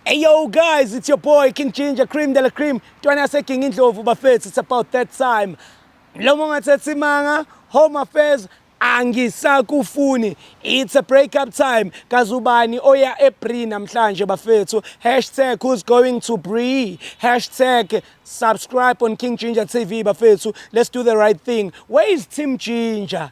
Hey yo guys, it's your boy King Ginger Cream de la Cream. Ntwana yaseGing Indlovu bafethu, it's about that time. Mlomo ongathetha imanga, Home Affairs angisakufuni. It's a breakup time. Kazubani oya eBree namhlanje bafethu. Hashtag who's going to Bree. Hashtag subscribe on King Ginger TV bafethu. Let's do the right thing. Where is Team Ginger?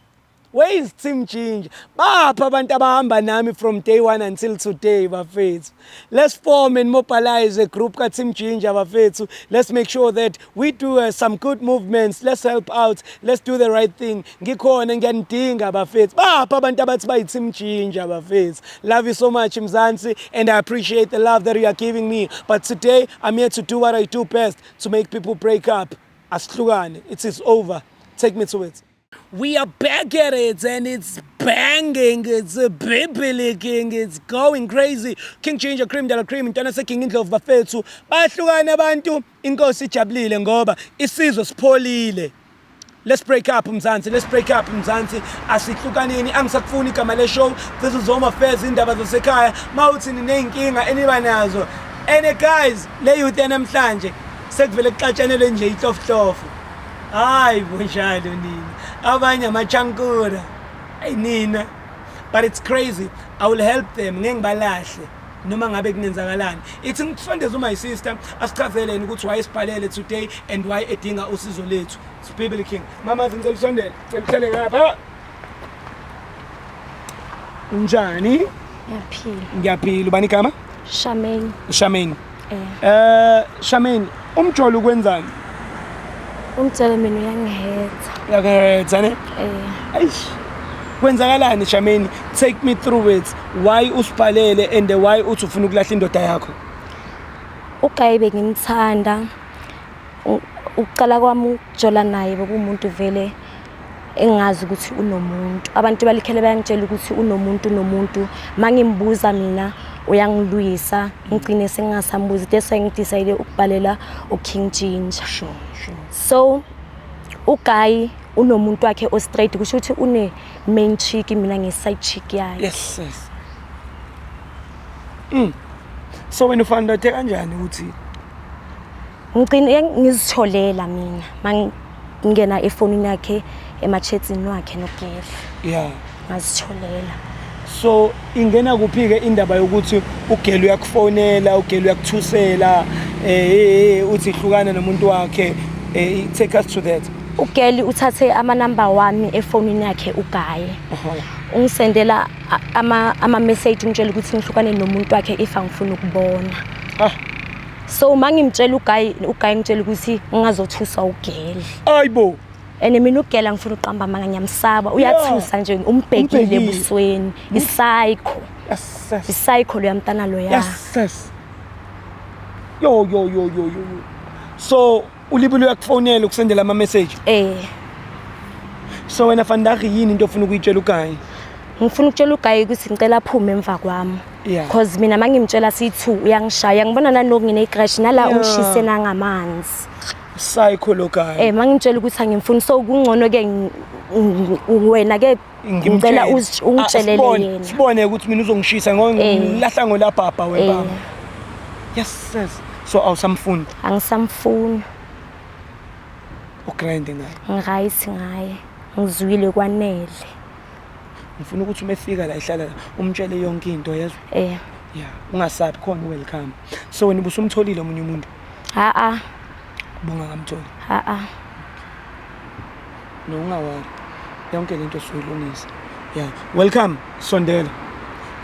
Where is Team Ginger? Bapha abantu abahamba nami from day one until today bafethu. Let's form and mobilize a group ka Team Ginger bafethu. Let's make sure that we do some good movements. Let's help out. Let's do the right thing. Ngikhona, ngiyanidinga bafethu. Bapha abantu abathi bayi Team Ginger bafethu. Love you so much, Mzansi, and I appreciate the love that you are giving me. But today I'm here to do what I do best, to make people break up. Asihlukane. It is over. Take me to it. We are back at it and it's banging, it's a bibbling, it's going crazy. King Ginger Cream de la Cream, intwana seking Indlovu bafethu. Bayahlukana abantu, inkosi ijabulile ngoba isizwe sipholile. Let's break up, Mzansi, let's break up, Mzansi. Asihlukaneni, angisakufuni igama le show. This is Home Affairs, indaba zasekhaya. Mawuthi nineyinkinga eniba nazo. And guys, le youth yanamhlanje sekuvele kuxatshanelwe nje ihlofuhlofu. Hayi bonjalo nina. Abanye amachankura. Hey nina. But it's crazy. I will help them, ngeke ngibalahle noma ngabe kunenzakalani. Ithi ngikusondeze my sister asichazeleni ukuthi why isibhalele today and why edinga usizo lethu. Sibibili King. Mama, ngicela usondele. Ngicela uhlale ngapha. Unjani? Ngiyaphila. Ngiyaphila. Ubani igama? Shameni. Shameni. Eh. Shameni, umjolo ukwenzani? Umjolo mina uyangihetha. Uyakuhetha ne? Eh. Eish. Kwenzakalani, Shameni? Take me through it. Why usibhalele and why uthi ufuna ukulahla indoda yakho? Uguy bengimthanda. Ukuqala kwami ukujola naye bekuwumuntu vele engazi ukuthi unomuntu. Abantu balikhele bayangitshela ukuthi unomuntu, unomuntu. Mangimbuza mina uyangilwisa, ngigcine sengingasambuzi. That's why ngidecide ukubhalela uKing Ginger. Sure. So uguy unomuntu wakhe o straight, kusho ukuthi une main chick, mina ngi side chick yakhe. Yes. So wena ufanda kanjani ukuthi Ngigcine ngizitholela mina mangingena efonini yakhe, emachatsini wakhe nogirl. Ngazitholela. So ingena kuphi ke indaba yokuthi ugirl uyakufonela, ugirl uyakuthusela, uthi hlukana nomuntu wakhe? Take us to that. Ugirl uthathe amanamba wami efonini yakhe uguy. Ungisendela ama message, ngitshela ukuthi ngihlukane nomuntu wakhe if angifuni ukubona. So mangimtshela uguy, uguy ngitshela ukuthi ngingazothusa ugirl. Ayibo. And mina ugirl angifuna uqamba amanga, ngiyamsaba, uyathusa nje umbhekile Umbhekile. ebusweni, i-psycho. Yes. I-psycho loya mntana loya. Yes. Yo yo yo yo yo. So ulibule uyakufonela, ukusendela ama message. Eh. So wena vandag yini into ofuna ukuyitshela uguy? Ngifuna ukutshela uguy ukuthi ngicela aphume emva kwami. 'Cause mina mangimtshela siyi-two uyangishaya, ngibona naloku ngine-crash nala. Ungishise nangamanzi. Psycho lo guy. Eh, mangimtshela ukuthi angimfuni, so kungcono ke wena ke ngicela ungitshelele yena. Sibone ukuthi mina uzongishisa ngoba ngilahla ngolabhabha webaba. Yes. So awusamfuni? Angisamfuni. Ugrand ngaye? Ngiright ngaye, ngizwile kwanele. Ngifuna ukuthi uma efika la ihlala la umtshele yonke into, yezwa? Eh. Yeah, ungasabi, khona welcome. So wena ubusumtholile omunye umuntu? Ha-a. Bonga ngamtholi? Ha-a. No, ungaworry. Yonke lento sizoyilungisa. Yeah, welcome, sondela.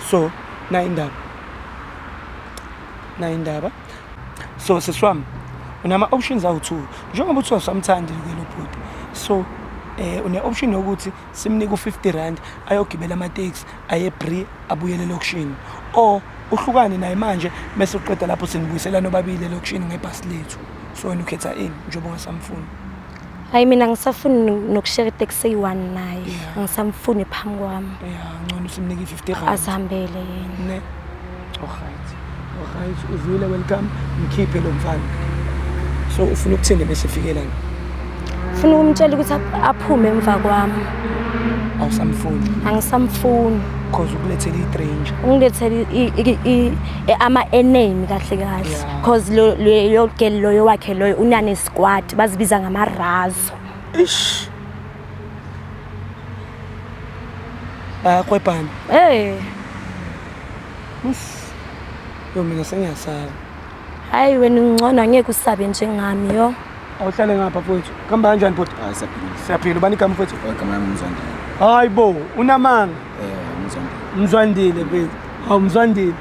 So, na indaba. Na indaba. So siswami, unama options awu2. Njengoba uthi awusamthandi ke lo bhuti. So une option yokuthi simnike u50 rand ayogibela ama-taxi aye Bree, abuyele elokishini, or uhlukane naye manje bese uqeda lapho sinibuyisela nobabili elokishini ngebhasi lethu. So wena ukhetha ini njengoba ungasamfuni? Hayi, mina ngisafuni nokushare iteksi eyi-one naye. Angisamfuni phambi kwami. Yeah, ngcono simnike i-50 rand. Azihambele yena. Ne, alright, uzwile, welcome, ngikhiphe lo mfana. So ufuna ukuthini bese fike lana? Funa ukumtshela ukuthi aphume emva kwami. Awusamfuni? Angisamfuni. Cause ukulethela i-stranger. Ungilethele ama-enemy kahle kahle. Cause lo lo girl loyo wakhe loyo unane squad bazibiza ngamarazo. Ish. Bayakwebhana. Eh. Yo mina sengiyasaba. Hayi wena ungcono angeke usabe njengami yo. Awuhlale ngapha mfowethu. Kuhamba kanjani bhuti? Hayi siyaphila. Siyaphila. Ubani igama mfowethu? Igama lami uMzwandile. Hayi bo, unamanga. Eh, uMzwandile. Mzwandile mfethu. Hawu Mzwandile.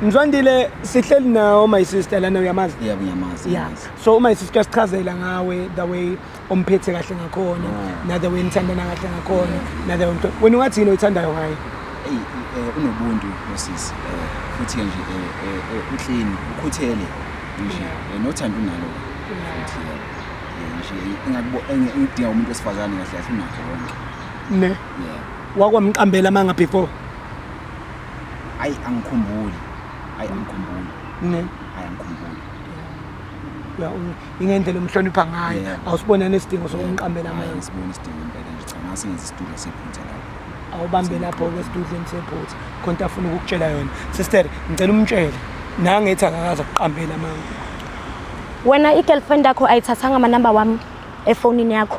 Mzwandile sihleli nawo my sister lana uyamazi? Yebo ngiyamazi. Yeah. So my sister uyasichazela ngawe the way omphethe kahle ngakhona, na the way nithandana kahle ngakhona, na the way wena ungathini oyithandayo ngaye? Ey, unobuntu losisi. Futhi ke nje uclean, ukhuthele nje nothando unalo. Futhi nje engidinga umuntu wesifazane kahle kahle unakho konke. Ne. Yeah. Wakwamqambela amanga before? Ayi angikhumbuli. Ayi angikhumbuli. Ne. Ayi angikhumbuli. Ingendlela omhlonipha ngayo awusibona nesidingo sokumqambela amanga. Ngisibona isidingo impela nje cha ngasenza isitulo sephutha lapho. Awubambe lapho ke esidudleni sephutha khonto afuna ukukutshela yona. Sister ngicela umtshele nangethi akakaze akuqambela amanga. Wena i-girlfriend yakho ayithathanga amanamba wami efonini yakho.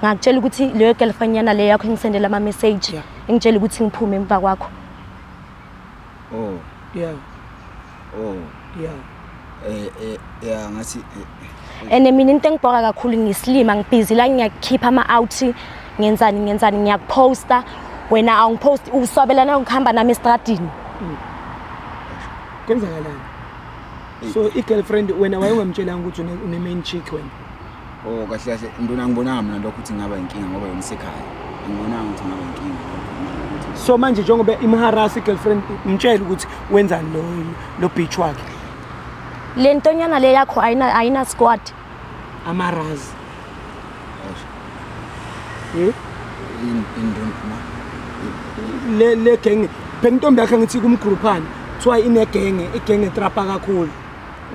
Ngakutshela ukuthi leyo girlfriend yana le yakho ingisendela ama message ingitshela ukuthi ngiphume emva kwakho. Oh. Yeah. Oh. Yeah. Yeah ngathi ene mina into engibhoka kakhulu ngisilima ngibhizi la ngiyakhipha ama out ngenzani ngenzani ngiyakuposta wena awungipost uswabelana ukuhamba nami estradini. Kwenzakalani? So i-girlfriend wena wayengamtshelanga ukuthi une main chick wena? Oh kahle kahle ndona ngibonanga mina lokho ukuthi ngaba inkinga ngoba yona isekhaya. Angibonanga ukuthi ngaba inkinga. So manje njengoba imharass i-girlfriend umtshela ukuthi wenzani lo bitch wakhe. Le ntonyana le yakho ayina squad. Amarazi. Le genge phela intombi yakhe ngithi kumgrouphana kuthiwa inegenge igenge trapa kakhulu.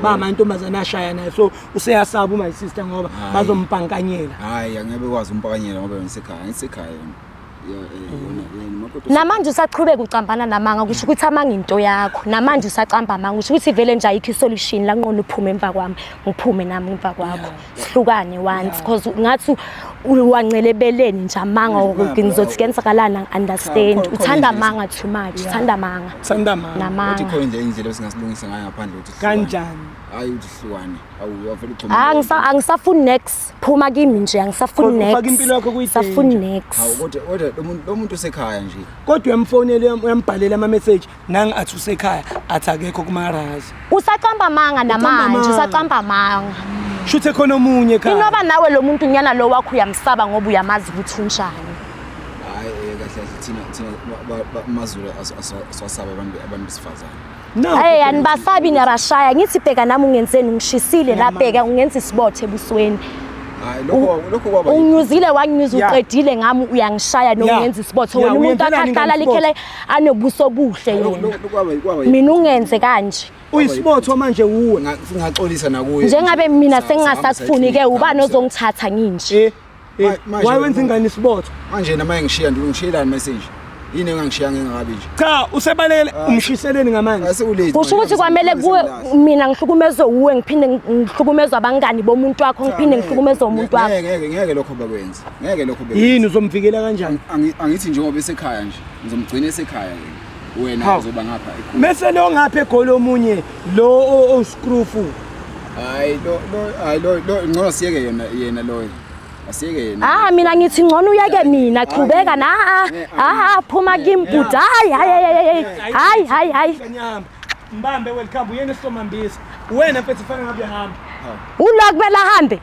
Ba amantombazana ashaya naye so useyasaba my sister ngoba bazompankanyela. Hayi angeke kwazi umpakanyela ngoba yona isekhaya, ngisekhaya yona. Namanje usaqhubeka ucambana namanga kusho ukuthi amanga into yakho. Namanje usacamba amanga kusho ukuthi vele nje ayikho isolution la ngqono uphume emva kwami ngiphume nami emva kwakho. Sihlukane once because ngathi uwancelebeleni nje amanga ngizothi kenzakalana understand. Uthanda amanga too much, uthanda amanga. Uthanda amanga. Namanga. Kodwa khona nje indlela esingasilungisa ngayo ngaphandle ukuthi kanjani? Hayi uthi sihlukane. Awu uvele uxhumane. Angisafuni next. Phuma kimi nje angisafuni next. Ufaka impilo yakho kuyi-danger. Angisafuni next. Hawu kodwa lo muntu usekhaya nje. Kodwa uyamfonela uyambhalela ama message nangi athi usekhaya athi akekho kumarazi. Usacamba amanga namanje, usacamba amanga. Shuthe khona omunye ekhaya. Inoba nawe lo muntu nyana lo wakho uyamsaba ngoba uyamazi ukuthi unjani. Hayi kahle kahle thina maZulu aswasaba abantu besifazane. No. Hey anibasabi niyabashaya ngithi bheka nami ungenzeni ngishisile la bheka ungenza isibothe ebusweni. Hayi lokho kwaba unginyuzile wanginyuza uqedile ngami uyangishaya nokungenza isibothe wena umuntu akhahlala likhele anobuso obuhle yena. Lokho kwaba Mina ungenze kanje. Uyisibotho manje uwe. Ngaxolisa nakuye. Njengabe mina sengingasakufuni ke ubani ozongithatha nginje. Why wenza ingane isibotho? Manje nama ngishiya ngishiyelani message. Yini engangishiya ngingakabi nje? Cha usebalekele umshiseleni ngamanzi. Kusho ukuthi kwamele kuwe mina ngihlukumezwe uwe ngiphinde ngihlukumezwe abangani bomuntu wakho ngiphinde ngihlukumezwe umuntu wakho. Ngeke lokho bakwenza. Ngeke lokho bekwenza. Yini uzomvikela kanjani? Angithi njengoba esekhaya nje ngizomgcina esekhaya yena. Wena uzoba ngapha ekhulu. Mase lo ngapha egoli omunye lo oscrewfu. Hayi lo hayi lo ngcono siyeke yena lo. Asiyeke yena. Mina ngithi ngcono uyeke mina qhubeka na phuma kimi bhuti. Hayi hayi hayi hayi. Mbambe welcome uyena esomambisa. Wena mfethu fanele ngabe uyahamba. Ula kumele ahambe.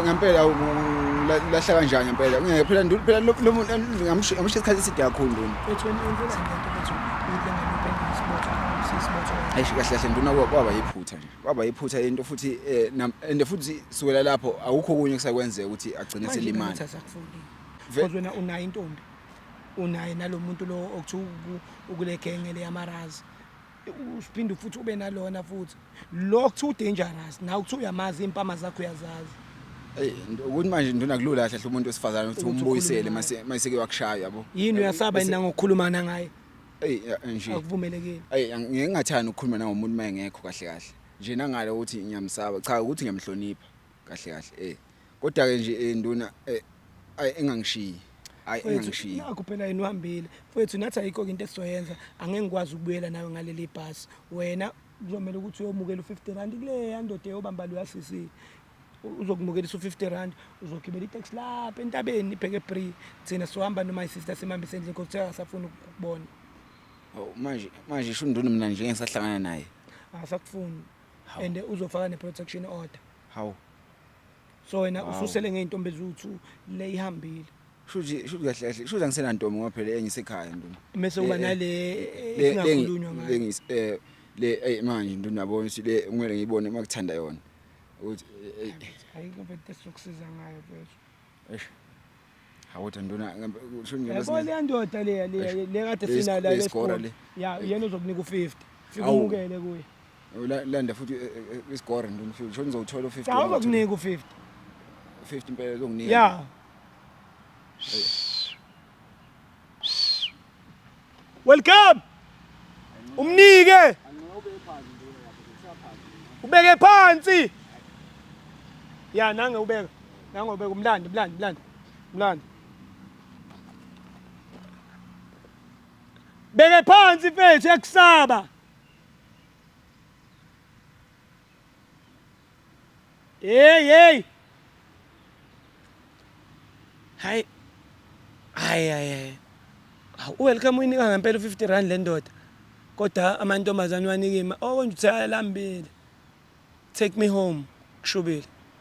Ngempela lahla kanjani ngempela? Ngeke phela lo muntu ngamsho isikhathi eside kakhulu lona. Mfethu wena wenzela ngento mfethu ukuthi lengane uphendule isibotho sisibotho. Hayi kahle kahle nduna kwaba yiphutha nje. Kwaba yiphutha into futhi and futhi sukela lapho awukho kunye kusakwenzeka ukuthi agcine selimala. Because wena unayo intombi. Unaye nalomuntu lo okuthiwa ukule genge le yamarazi. Usiphinde futhi ube nalona futhi. Lo kuthiwa dangerous nawe kuthiwa uyamazi impama zakho uyazazi. Ey ukuthi manje nduna kulula kahle hle umuntu wesifazane ukuthi Ukuthi umbuyisele ukhulume mase maseke wakushaya yabo. Yini uyasaba yini Bese- nangokukhuluma nangaye? Ey ya, nje. Akuvumelekile. Ey ngeke ngathanda ukukhuluma nangomuntu mayengekho kahle kahle. Nje nangale ukuthi ngiyamsaba cha ukuthi ngiyamhlonipha kahle kahle eh. Kodwa ke nje nduna ay engangishiyi. Ay Mfethu engangishiyi. nakho phela yena uhambile. Mfethu nathi ayikho into esizoyenza angeke ngikwazi ukubuyela nawe ngaleli bhasi. Wena kuzomela ukuthi uyomukela u50 rand kuleya ndoda eyobamba lo yasisi. Uzokumukelisa u50 rand uzogibela itaxi lapha entabeni ibheke eBree. Thina sohamba noma sister simhambise endlini because uthe akasafuni ukukubona. Hawu manje manje sho nduna mina nje ngisahlangana naye. Akasakufuni. And uzofaka ne protection order. Hawu. So wena ususele ngeyintombi eziwu2 le ihambile. Shuthi shuthi kahle kahle shuthi angisenantombi ngoba phela enye isekhaya nduna. Mese kuba nale esingakhulunywa ngayo. Le le ey manje nduna yabona ukuthi le kumele ngiyibone makuthanda yona. Ukuthi ayikho mfethu esizokusiza ngayo mfethu. Eish. Hawu nduna shuthi Yabo le ndoda le le le kade sinala le lesikole. le. Ya yena uzokunika u50. Fika Hawu. umukele kuye. Landa futhi isigora nduna futhi shuthi ngizowuthola u50. Cha uzokunika u50. 50 impela uzokunika. Ya. Welcome. Umnike. Ubeke phansi. Ya nange ubeka. Nange ubeka umlandi umlandi umlandi. Umlandi. Beke phansi mfethu yakusaba. Hey hey. Hayi. Hayi hayi hayi. Hawu welcome uyinika ngempela u50 rand le ndoda. Kodwa amantombazane wanika ima. Oh konje uthe alambile. Take me home. Kushubile.